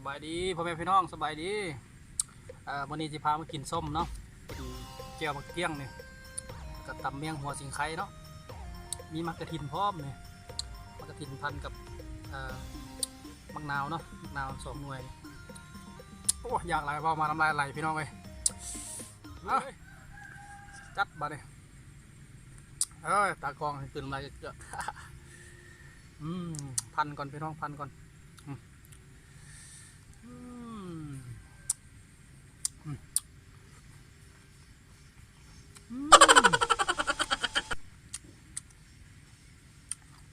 ສະບາຍດີພໍ່ແມ່ພີ່ນ້ອງ ສະບາຍດີ. ເອີ ມື້ນີ້ຊິພາມາກິນສົ້ມເນາະ ກິນແຈ່ວໝາກກ້ຽງນີ້ ແລ້ວກໍຕຳໝ້ຽງຫົວສິງໄຄເນາະ ມີໝາກກະຖິນພ້ອມນີ້ ໝາກກະຖິນພັນກັບ ເອີ ໝາກນາວເນາະ ໝາກນາວສອງໜ່ວຍ. ໂອ້ ຢາກຫຼາຍ ເວົ້າມານ້ຳລາຍໄຫຼພີ່ນ້ອງເອີຍ. ເອົາ ຈັດບາດນີ້. ເອີຍ ຕາກ້ອງໃຫ້ຕື່ມໄວເກືອບ ອືມ ພັນກ່ອນພີ່ນ້ອງ ພັນກ່ອນ. ອືມ ອືມ ອືມ ອືມ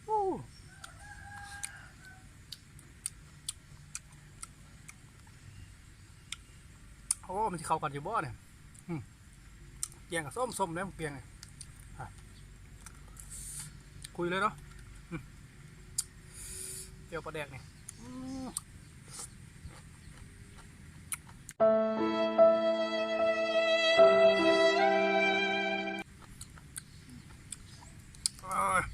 ໂອ້ ໂອ້ ມັນຊິເຂົ້າກັນຢູ່ບໍ່ນີ້? ອືມ ແກງກໍສົ້ມໆ ເດ້ ແກງນີ້ ອະ ຄຸຍເລີຍເນາະ. ອືມ ແຈ່ວປາແດກນີ້ ອືມ ເອີຍ ເ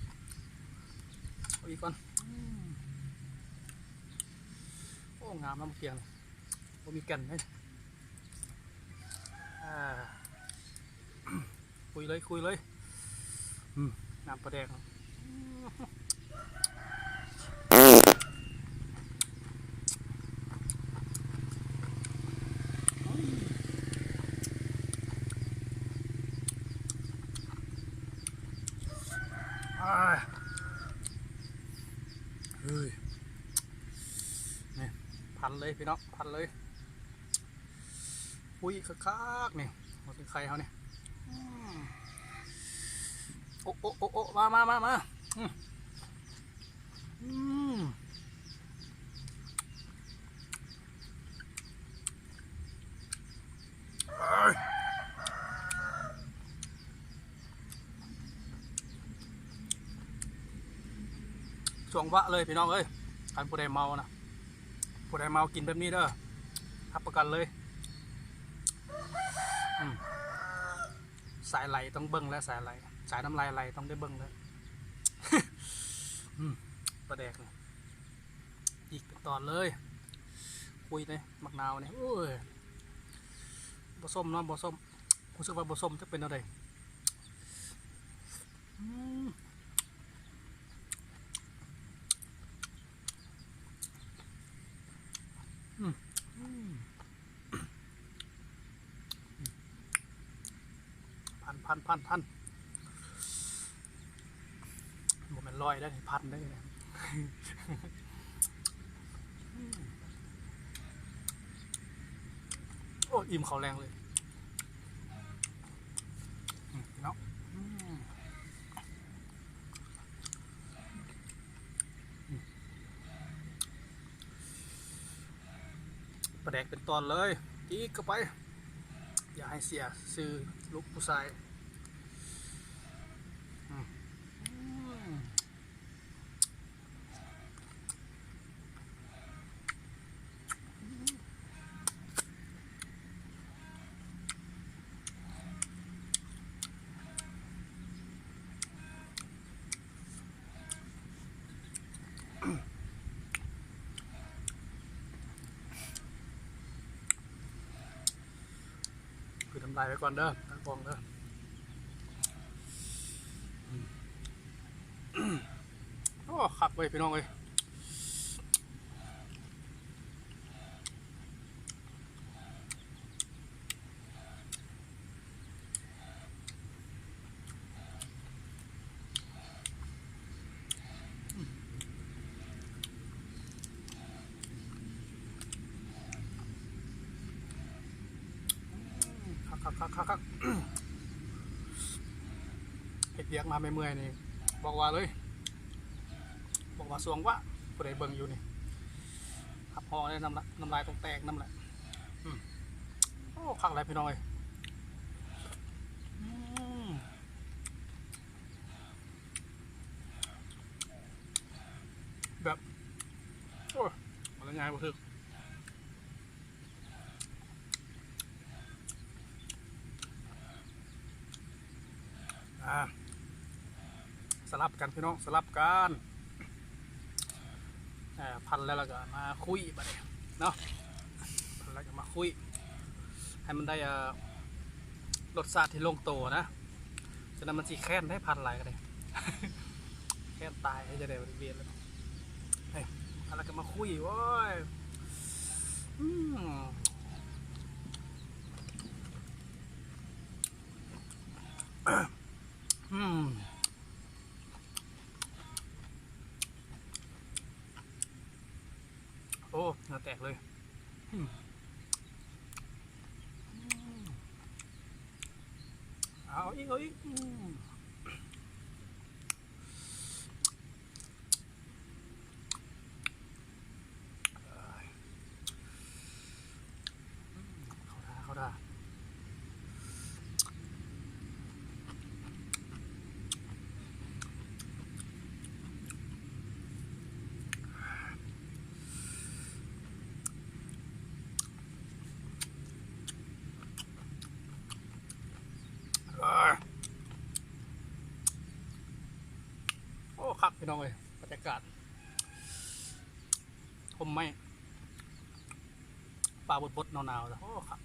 ອົາອີກກ່ອນ. ອືມ ໂອ້ ງາມເນາະ ໝາກກຽງນີ້ ບໍ່ມີແກ່ນເດ້. ອ່າ ຄຸຍເລີຍ ຄຸຍເລີຍ. ອືມ ນ້ຳປາແດກ ເຮີ້ຍ ນີ້ ພັນເລີຍພີ່ນ້ອງ ພັນເລີຍ. ຄຸຍຄັກໆ ນີ້ ຫົວສິງໄຄເຮົານີ້. ອືມ ໂອ້ ໂອ້ ໂອ້ ໂອ້ ມາ ມາ ມາ ມາ. ອືມ ອືມ ເອີຍ ຊ່ວງວະເລີຍພີ່ນ້ອງເອີຍ ຄັນຜູ້ໃດເມົານະ ຜູ້ໃດເມົາກິນແບບນີ້ເດີ ຮັບປະກັນເລີຍ. ອືມ ສາຍໄຫຼຕ້ອງເບິ່ງແລ້ວ ສາຍໄຫຼ ສາຍນ້ຳລາຍໄຫຼຕ້ອງໄດ້ເບິ່ງແລ້ວ. ອືມ ປາແດກນີ້ ອີກເປັນຕອນເລີຍ. ຄຸຍເດ້ ໝາກນາວນີ້ ໂອ້ຍ ບໍ່ສົ້ມເນາະ ບໍ່ສົ້ມ ຮູ້ສຶກວ່າບໍ່ສົ້ມ ຈັກເປັນແນວໃດ. ອືມ ອືມ ອືມ ພັນ ພັນ ພັນ ພັນ ບໍ່ແມ່ນຮ້ອຍເດ້ ພັນເດ້. ໂອ້ ອີ່ມເຂົ້າແລງເລີຍ ອືມ ເນາະ. ອືມ ປາແດກເປັນຕອນເລີຍ ຈີກເຂົ້າໄປ ຢ່າໃຫ້ເສຍຊື່ລູກຜູ້ຊາຍ. ອືມ ອືມ ຄືນນ້ຳລາຍໄວ້ກ່ອນເດີ ຕັ້ງກ້ອງເດີ. ໂອ້ ຄັກເວີຍພີ່ນ້ອງເອີຍ. ຄັກໆໆໆ ເຮັດວຽກມາເມື່ອຍໆນີ້ ບອກວ່າເລີຍ ບອກວ່າຊ່ວງວະ ຜູ້ໃດເບິ່ງຢູ່ນີ້ ຮັບຮອງເລີຍ ນ້ຳລາຍ ນ້ຳລາຍຕ້ອງແຕກນຳແຫຼະ. ອືມ ໂອ້ ຄັກຫຼາຍພີ່ນ້ອງເອີຍ. ອືມ ແບບ ໂອ້ຍ ບັນລະຍາຍບໍ່ຖືກ. ອ່າ ສະຫຼັບກັນພີ່ນ້ອງ ສະຫຼັບກັນ. ເອີ ພັນແລ້ວ ແລ້ວກໍມາຄຸຍບາດນີ້. ເນາະ ແລ້ວກໍມາຄຸຍໃຫ້ມັນໄດ້ ເອີ ລົດຊາດທີ່ລົງໂຕນະ. ສະນັ້ນມັນຊິແຄ້ນໄດ໋ ພັນຫຼາຍກໍໄດ້ ແຄ້ນຕາຍ ເຮັດຈັ່ງໃດບັດນີ້ ເບດແລ້ວ. ເຮີ້ຍ ແລ້ວກໍມາຄຸຍ ໂອ້ຍ ອືມ ອືມ ໂອ້ ເຫື່ອແຕກເລີຍ. ອືມ ເອົາອີກ ເອົາອີກ ອືມ. ເຂົ້າທ່າ ເຂົ້າທ່າ. ໂອ້ ຄັກພີ່ນ້ອງເອີຍ ບັນຍາກາດ ຮົ່ມໄມ້ ຟ້າບົດໆ ໜາວໆ ໂອ້ ຄັກ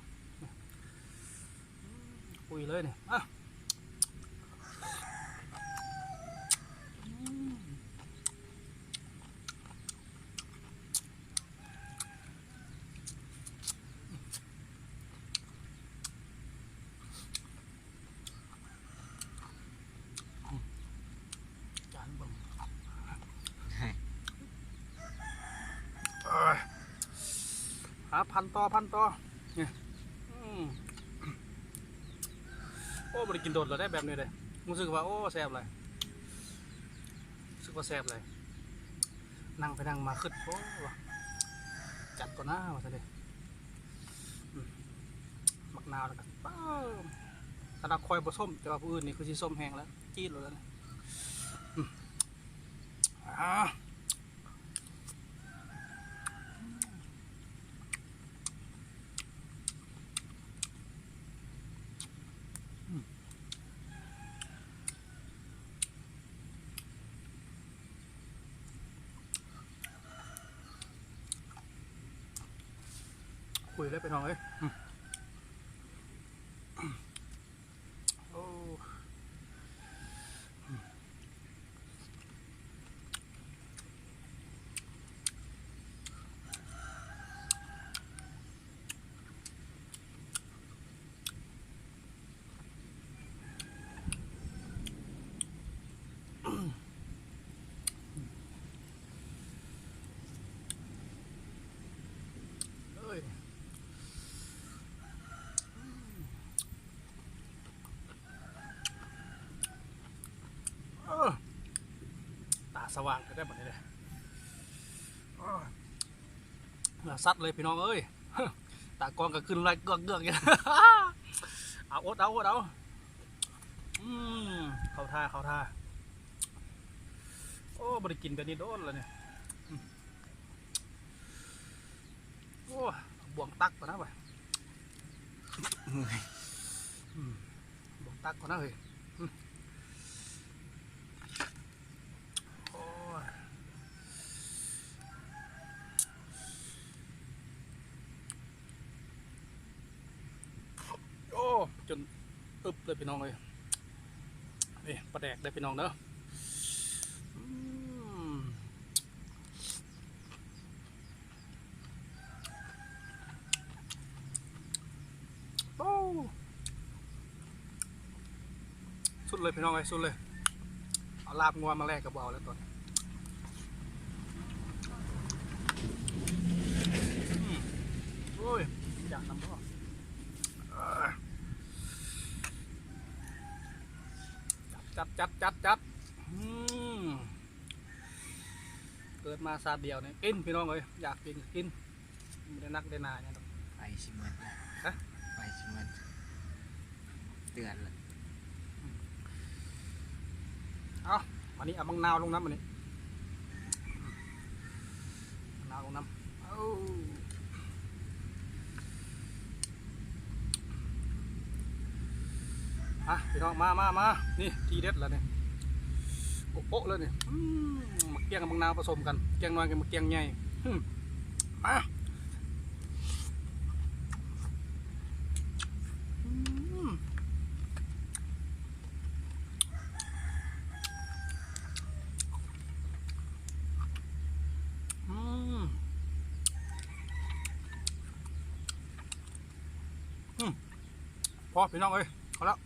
ຄຸຍເລີຍນີ້ ມາ. ອືມ ຈານເບິ່ງ ເອີຍ ຫາພັນຕໍ່ ພັນຕໍ່ ນີ້ ອືມ. ໂອ້ ບໍ່ໄດ້ກິນດົນແລ້ວເດ້ແບບນີ້ເດ້ ຮູ້ສຶກວ່າ ໂອ້ ແຊບຫຼາຍ ຮູ້ສຶກວ່າແຊບຫຼາຍ. ນັ່ງໄປນັ່ງມາຄຶດ ໂອ້ ຈັດກ່ອນນາວ່າຊັ້ນເດ້. ອືມ ໝາກນາວແລ້ວກໍ ປ້າ ຂະໜາດຂ້ອຍບໍ່ສົ້ມ ແຕ່ວ່າຜູ້ອື່ນນີ້ຄືຊິສົ້ມແຮງແລ້ວ ຈີດໂລດແລ້ວນະ. ອືມ ອາ ອືມ. ຄຸຍເລີຍພີ່ນ້ອງເອີຍ ອືມ ໂອ້. ເອີຍ ເອີ ຕາສະຫວ່າງແທ້ໆ ບັດນີ້ເດ້ ເອີ ເໜືອສັດເລີຍພີ່ນ້ອງເອີຍ ຕາກ້ອງກໍຂຶ້ນໄລ່ເກືອກໆ ຢູ່ ເອົາ ອົດເອົາ ອົດເອົາ ອືມ ເຂົ້າທ່າ ເຂົ້າທ່າ ໂອ້ ບໍ່ໄດ້ກິນແບບນີ້ດົນແລ້ວນີ້ ອືມ ໂອ້ ບ່ວງຕັກກ່ອນນະ ເມື່ອຍ ອືມ ບ່ວງຕັກກ່ອນນະເຮີ້ຍ ອືມ. ໂອ້ຍ ໂອ້ ຈົນອຶບເລີຍພີ່ນ້ອງເອີຍ ນີ້ປາແດກເດີພີ່ນ້ອງເດີ ອືມ. ໂອ້ ສຸດເລີຍພີ່ນ້ອງເອີຍ ສຸດເລີຍ ເອົາລາບງົວມາແລກກໍບໍ່ເອົາແລ້ວຕອນນີ້ ອືມ ໂອ້ຍ ຢາກນຳບໍ່ ຈັດ ຈັດ ຈັດ ຈັດ ອືມ. ເກີດມາຊາດດຽວນີ້ ກິນພີ່ນ້ອງເອີຍ ຢາກກິນກໍກິນ ບໍ່ໄດ້ໜັກໄດ້ໜາຫຍັງດອກ ໄປຊິໝົດລະ ຮະ ໄປຊິໝົດ ເຕືອນລະ ເອົາ ມານີ້ ເອົາໝາກນາວລົງນຳ ມານີ້ ໝາກນາວລົງນຳ ເອົາ. ມາພີ່ນ້ອງ ມາ ມາ ມາ ນີ້ທີເດັດລະນີ້ ໂອະໂອະເລີຍນີ້ ອືມ ໝາກກ້ຽງກັບໝາກນາວປະສົມກັນ ກ້ຽງນ້ອຍກັບໝາກກ້ຽງໃຫຍ່ ອືມ ມາ ພໍພີ່ນ້ອງເອີຍ ພໍແລ້ວ.